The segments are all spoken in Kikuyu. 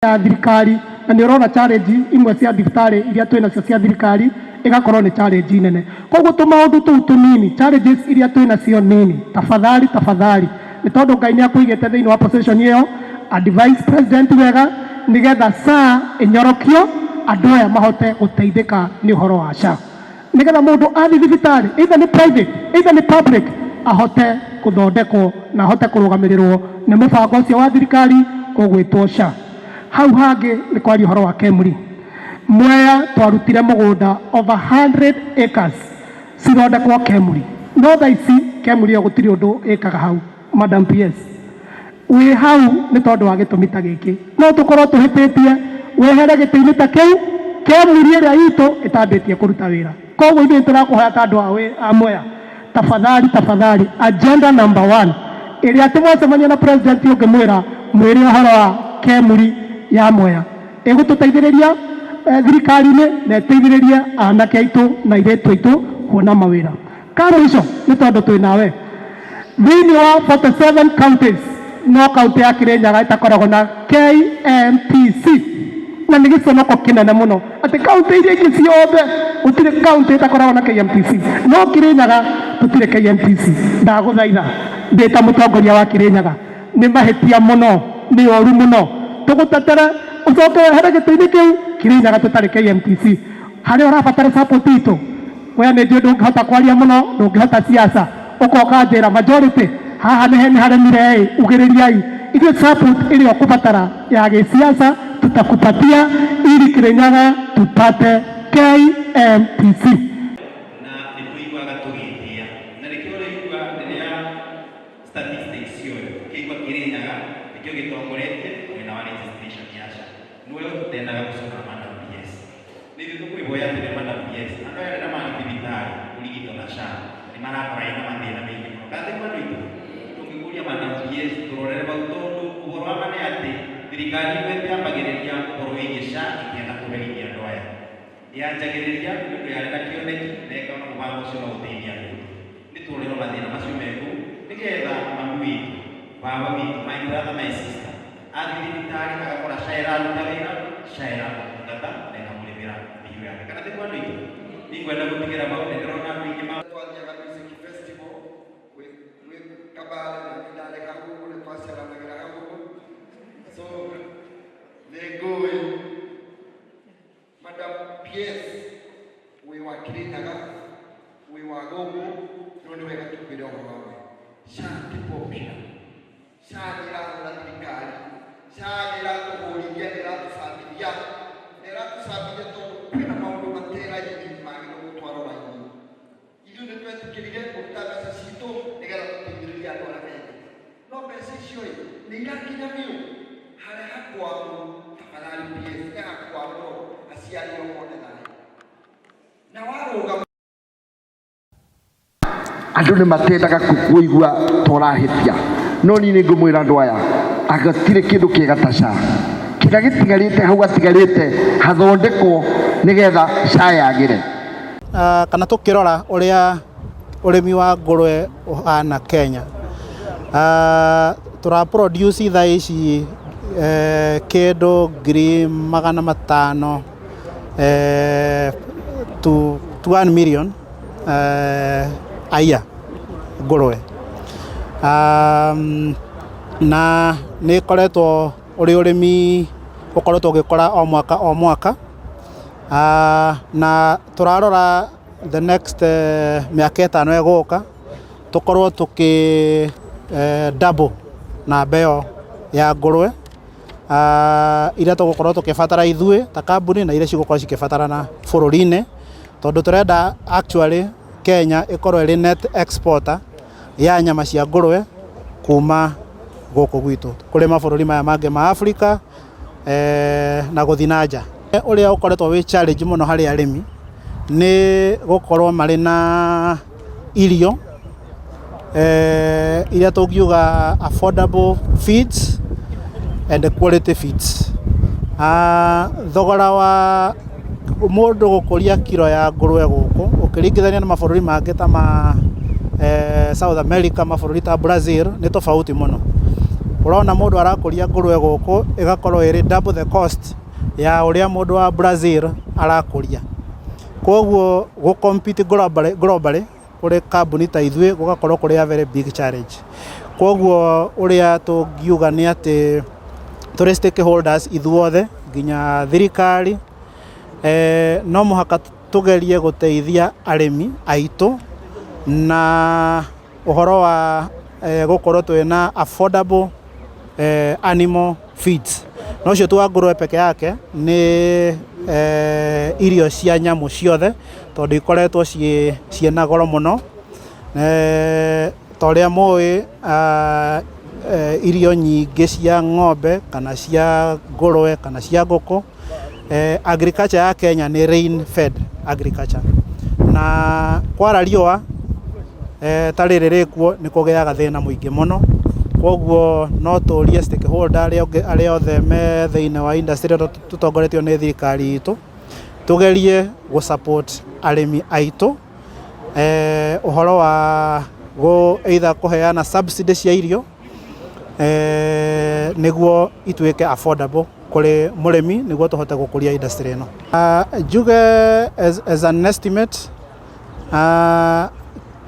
Ya thirikari, na nĩ ũrona challenge imwe cia thibitarĩ iria twĩ nacio cia thirikari ĩgakorwo nĩ challenge nene. Koguo tũmaũndũ tũu tũnini, challenges iria twĩ nacio nini, tafadhali, tafadhali, nĩ tondũ Ngai nĩ akũigĩte thĩinĩ wa position ĩyo, advise president wega nĩgetha SHA ĩnyorokio, andũ aya mahote gũteithĩka nĩ ũhoro wa SHA, nĩgetha mũndũ athiĩ thibitarĩ, either nĩ private, either nĩ public, ahote gũthondekwo na ahote kũrũgamĩrĩrwo nĩ mũbango ũcio wa thirikari ũgwĩtwo SHA. Hau hangĩ nĩ kwaria ũhoro wa KEMRI. Mwea twarutire mũgũnda over 100 acres cithondekwo KEMRI, no thaa ici KEMRI ĩyo gũtirĩ ũndũ ĩkaga hau. Madam PS, wĩ hau nĩ tondũ wa gĩtũmi ta gĩkĩ, no tũkorwo tũhĩtĩtie wehere gĩtĩ-inĩ ta kĩu, KEMRI ĩrĩa itũ ĩtambĩtie kũruta wĩra. Koguo ithuĩ tũrakũhoya ta andũ a Mwea, tafadhali, tafadhali, agenda number one ĩrĩa atĩ mwacemania na president ũngĩmwĩra, mwĩre ũhoro wa KEMRI ya Mwea ĩgũtũteithĩrĩria thirikari-inĩ na ĩteithĩrĩrie anake aitũ na airĩtu aitũ kuona mawĩra. Ka mũico, nĩ tondũ twĩ nawe thĩinĩ wa 47 counties, no kaunti ya Kirinyaga ĩtakoragwo na KMTC, na nĩ gĩconoko kĩnene mũno atĩ kaunti iria ingĩ ciothe gũtirĩ kaunti ĩtakoragwo na KMTC, no Kirinyaga tũtirĩ KMTC. Ndagũthaitha ndĩ ta mũtongoria wa Kirinyaga, nĩ mahĩtia mũno, nĩ ũru mũno tũgũtetere ũcoke wehere gĩtĩ-inĩ kĩu Kirinyaga tũtarĩ KMTC. Harĩa ũrabatara support itũ, we nĩ njũĩ ndũngĩhota kwaria mũno, ndũngĩhota siasa, ũkoka njĩra majority haha nĩ haremire ĩ, ugĩrĩriai ithuĩ support ĩrĩa ũkũbatara ya gĩsiasa tutakupatia ili Kirinyaga tupate KMTC. Na nĩ tũiguaga tũgĩtĩa na nĩkĩo ũraigua rĩrĩa statistics cioyo ũkĩigua Kirinyaga nĩkĩo gĩtongoretie mwena wa registration ya SHA. Nĩwe tũtendaga gũcora, Madam PS. Nĩ ithuĩ tũkwĩhoya atĩrĩ, Madam PS, andũ aya rĩrĩa mathiĩ thibitarĩ kũrigitwo na SHA nĩ marakora ina mathĩna maingĩ mũno. Kana tiguo, andũ aitũ? Tũngĩkũria, Madam PS, tũrorere hau, tondũ ũhoro wa ma nĩ atĩ thirikari ĩno ĩtĩambagĩrĩria ũhoro wĩgiĩ SHA ĩkĩenda kũherithia andũ aya. Yanjagĩrĩria nĩ ũndũ yarĩ na kĩoneki na ĩkaona mũbango ũcio no ũteithie andũ aitũ. Nĩ tũrorerwo mathĩna macio meku, nĩgetha mami witũ, baba witũ, my brother, my sister, athiĩ thibitarĩ agakora SHA ĩraruta wĩra, SHA ĩramũtungata na ĩkamũrĩhĩra biũ yake. Kana tiguo, andũ aitũ? Ningwenda gũtigĩra hau, nĩ ndĩrona andũ aingĩ ma Twathiaga music festival gwĩ Kabale na nĩ ndarĩ hau ũguo, nĩ twaceranagĩra hau ũguo, so nĩ ngũĩ Madam PS wĩ wa Kirinyaga, wĩ wa gũkũ, no nĩ wega tũkwĩre ũhoro wa we. SHA ti popular. SHA nĩ ĩrahũra thirikari, SHA nĩ ĩratũhũrithia, nĩ ĩratũcambithia, nĩ ĩratũcambithia tondũ kwĩna maũndũ materaini magĩrĩirwo gũtwarwo raini. Ithuĩ nĩ twetĩkĩrire kũruta mbeca citũ nĩgetha tũteithĩrĩrie andũ arĩa methĩ, no mbeca icio ĩ nĩ irakinya biũ harĩa hakwamu? Tafadhali PS, nĩ hakwamwo aciari o mone thayũ na warũgama. Andũ nĩ matendaga kũigua torahĩtia, no niĩ nĩ ngũmwĩra andũ aya agatirĩ kĩndũ kĩega ta SHA. Kĩrĩa gĩtigarĩte hau gatigarĩte hathondekwo nĩgetha SHA yagĩre. Kana tũkĩrora ũrĩa ũrĩmi wa ngũrwe ũhana Kenya, tũra produce thaa ici kĩndũ 500,000 to 1 million a year ngũrwe, na nĩ ĩkoretwo ũrĩ ũrĩmi ũkoretwo ũgĩkũra o mwaka o mwaka, na tũrarora the next mĩaka 5 ĩgũka tũkorwo tũkĩ double namba ĩyo ya ngũrwe iria tũgũkorwo tũkĩbatara ithuĩ ta kambuni na iria cigũkorwo cikĩbatarana bũrũri-inĩ, tondũ tũrenda actually Kenya ĩkorwo ĩrĩ net exporter ya nyama cia ngũrwe kuma gũkũ gwitũ kũrĩ mabũrũri maya mangĩ ma Africa na gũthiĩ na nja. Ũrĩa ũkoretwo wĩ challenge mũno harĩ arĩmi nĩ gũkorwo marĩ na irio iria tũngiuga affordable feeds and quality feeds. Thogora wa mũndũ gũkũria kiro ya ngũrwe gũkũ ũkĩringithania na mabũrũri mangĩ ta ma South America, mabũrũri ta Brazil, nĩ tofauti mũno. Ũrona mũndũ arakũria ngũrwe gũkũ ĩgakorwo ĩrĩ double the cost ya ũrĩa mũndũ wa Brazil arakũria. Koguo gũ compete globally, globally kũrĩ kambuni ta ithuĩ gũgakorwo kũrĩ a very big challenge. Koguo ũrĩa tũngiuga nĩ atĩ tũrĩ stakeholders ithuothe nginya thirikari no mũhaka tũgerie gũteithia arĩmi aitũ na ũhoro wa gũkorwo twĩna affordable animal feeds. Na ũcio ti wa ngũrwe peke yake nĩ irio cia nyamũ ciothe tondũ ikoretwo ciĩna goro mũno. Ta ũrĩa mũĩ irio nyingĩ cia ng'ombe kana cia ngũrwe kana cia ngũkũ, agriculture ya Kenya nĩ rain fed agriculture. Na kwara riũa ta rĩrĩ rĩkuo nĩ kũgĩaga thĩna mũingĩ mũno. Koguo no tũrie stakeholder arĩa othe me thĩinĩ wa industry ĩno tũtongoretio nĩ thirikari itũ, tũgerie gũ support arĩmi aitũ ũhoro wa either kũheana subsidy cia irio nĩguo ituĩke affordable kũrĩ mũrĩmi nĩguo tũhote gũkũria industry ĩno. Njuge as an estimate,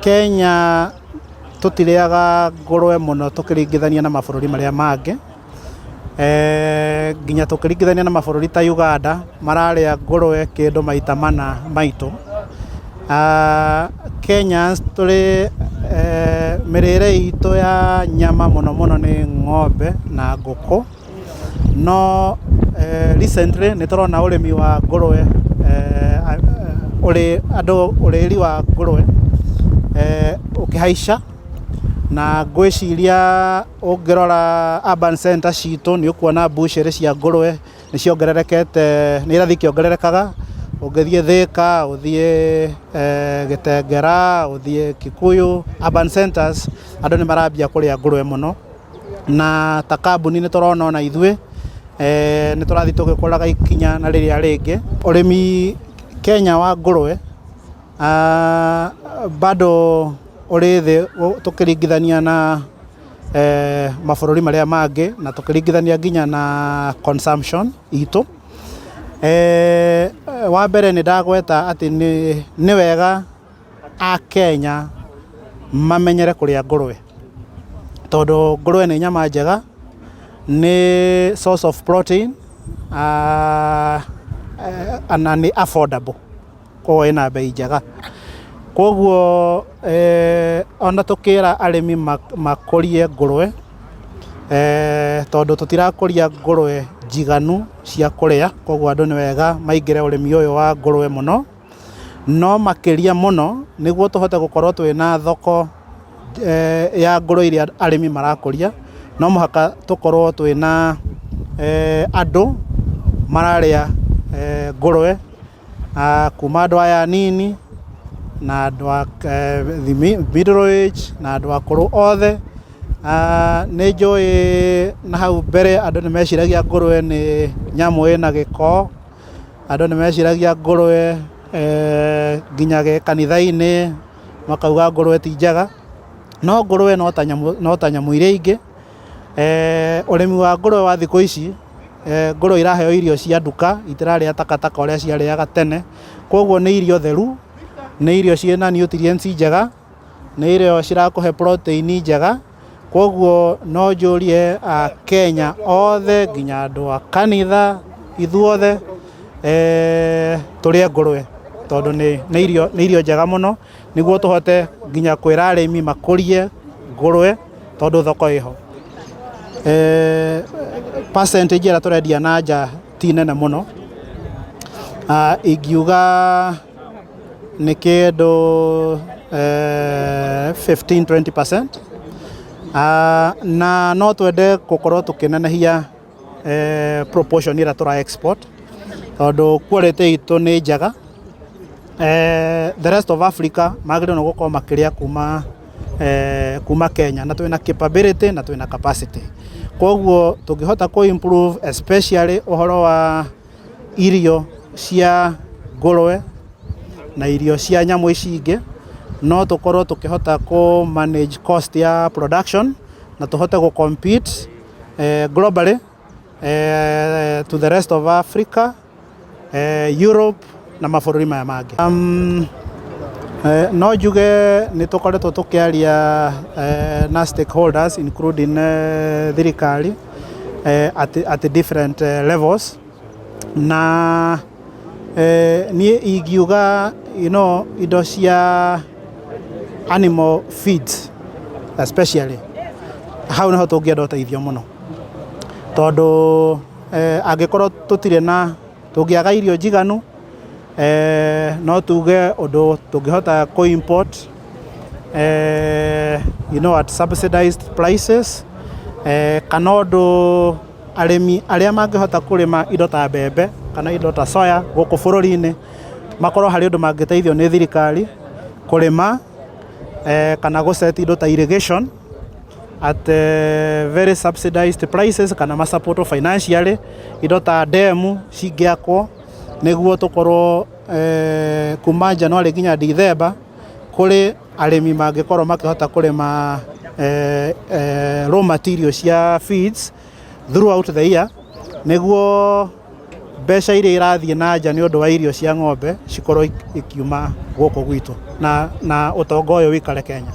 Kenya tũtirĩaga ngũrwe mũno tũkĩringithania na mabũrũri marĩa mangĩ. Nginya tũkĩringithania na mabũrũri ta Uganda mararĩa ngũrwe kĩndũ maita mana maitũ. Kenyans tũrĩ mĩrĩre itũ ya nyama mũno mũno nĩ ng'ombe na ngũkũ. No recently nĩ tũrona ũrĩmi wa ngũrwe, andũ ũrĩri wa ngũrwe ũkĩhaica na ngwĩciria ũngĩrora urban center citũ nĩ ũkuona butchery cia ngũrwe nĩ ciongererekete, nĩ irathiĩ ikĩongererekaga. Ũngĩthiĩ Thĩka, ũthiĩ Gĩtengera, ũthiĩ Kikuyu, urban centers andũ nĩ marambia kũrĩa ngũrwe mũno. Na ta kambuni nĩ tũrona ona ithuĩ nĩ tũrathiĩ tũgĩkũraga ikinya na rĩrĩa rĩngĩ. Ũrĩmi Kenya wa ngũrwe bado ũrĩ thĩ tũkĩringithania na mabũrũri marĩa mangĩ na tũkĩringithania nginya na consumption itũ. Wa mbere nĩ ndagweta atĩ nĩ wega Akenya mamenyere kũrĩa ngũrwe, tondũ ngũrwe nĩ nyama njega, nĩ source of protein na nĩ affordable, koguo ĩna bei njega. Koguo ona tũkĩra arĩmi makũrie ngũrwe, tondũ tũtirakũria ngũrwe njiganu cia kũrĩa, koguo andũ nĩ wega maingĩre ũrĩmi ũyũ wa ngũrwe mũno. No makĩria mũno nĩguo tũhote gũkorwo twĩna thoko ya ngũrwe iria arĩmi marakũria, no mũhaka tũkorwo twĩna andũ mararĩa ngũrwe, kuma andũ aya anini na andũ a middle age na andũ akũrũ othe. Nĩ njũĩ na hau mbere andũ nĩ meciragia ngũrwe nĩ nyamũ ĩna gĩko, andũ nĩ meciragia ngũrwe nginya kanitha-inĩ makauga ngũrwe ti njega, no ngũrwe no ta nyamũ iria ingĩ. Ũrĩmi wa ngũrwe wa thikũ ici, ngũrwe iraheo irio cia nduka, itirarĩa takataka ũrĩa ciarĩaga tene, koguo nĩ irio theru, nĩ irio ciĩna nutrients njega, nĩ irio cirakũhe protein njega, koguo no njũrie Akenya othe nginya andũ a kanitha ithuothe tũrĩe ngũrwe tondũ nĩ irio njega mũno, nĩguo tũhote nginya kwĩra arĩmi makũrie ngũrwe tondũ thoko ĩho. Percentage ĩrĩa tũrendia na nja ti nene mũno, ingiuga nĩ kĩndũ 15 20%, na no twende gũkorwo tũkĩnenehia proportion ĩrĩa tũra export tondũ quality itũ nĩ njega. The rest of Africa magĩrĩirwo nĩ gũkorwo makĩrĩa kuma Kenya na twĩna capability na twĩna capacity. Koguo tũngĩhota kũ improve especially ũhoro wa irio cia ngũrwe na irio cia nyamũ ici ingĩ, no tũkorwo tũkĩhota kũ manage cost ya production na tũhote gũ compete. globally, to the rest of Africa, Europe na mabũrũri maya mangĩ. No njuge nĩ tũkoretwo tũkĩaria na stakeholders, including thirikari at different levels, na niĩ ingiuga indo cia animal feeds especially, hau niho tũngĩenda ũteithio mũno, tondũ angĩkorwo tũtirĩ na tũngĩaga irio njiganu, no tuge ũndũ tũngĩhota kũ import at subsidized prices, kana ũndũ arĩmi arĩa mangĩhota kũrĩma indo ta mbembe kana indo ta soya gũkũ bũrũri-inĩ, makorwo harĩ ũndũ mangĩteithio nĩ thirikari kũrĩma, kana gũset indo ta irrigation at very subsidized prices, kana masupportwo financially, indo ta demu cingĩakwo nĩguo tũkorwo kuma January nginya December kũrĩ arĩmi mangĩkorwo makĩhota kũrĩma raw material cia feeds throughout the year, nĩguo mbeca iria irathiĩ na nja nĩ ũndũ wa irio cia ng'ombe cikorwo ikiuma gũkũ gwitũ na ũtonga ũyũ wĩikare Kenya.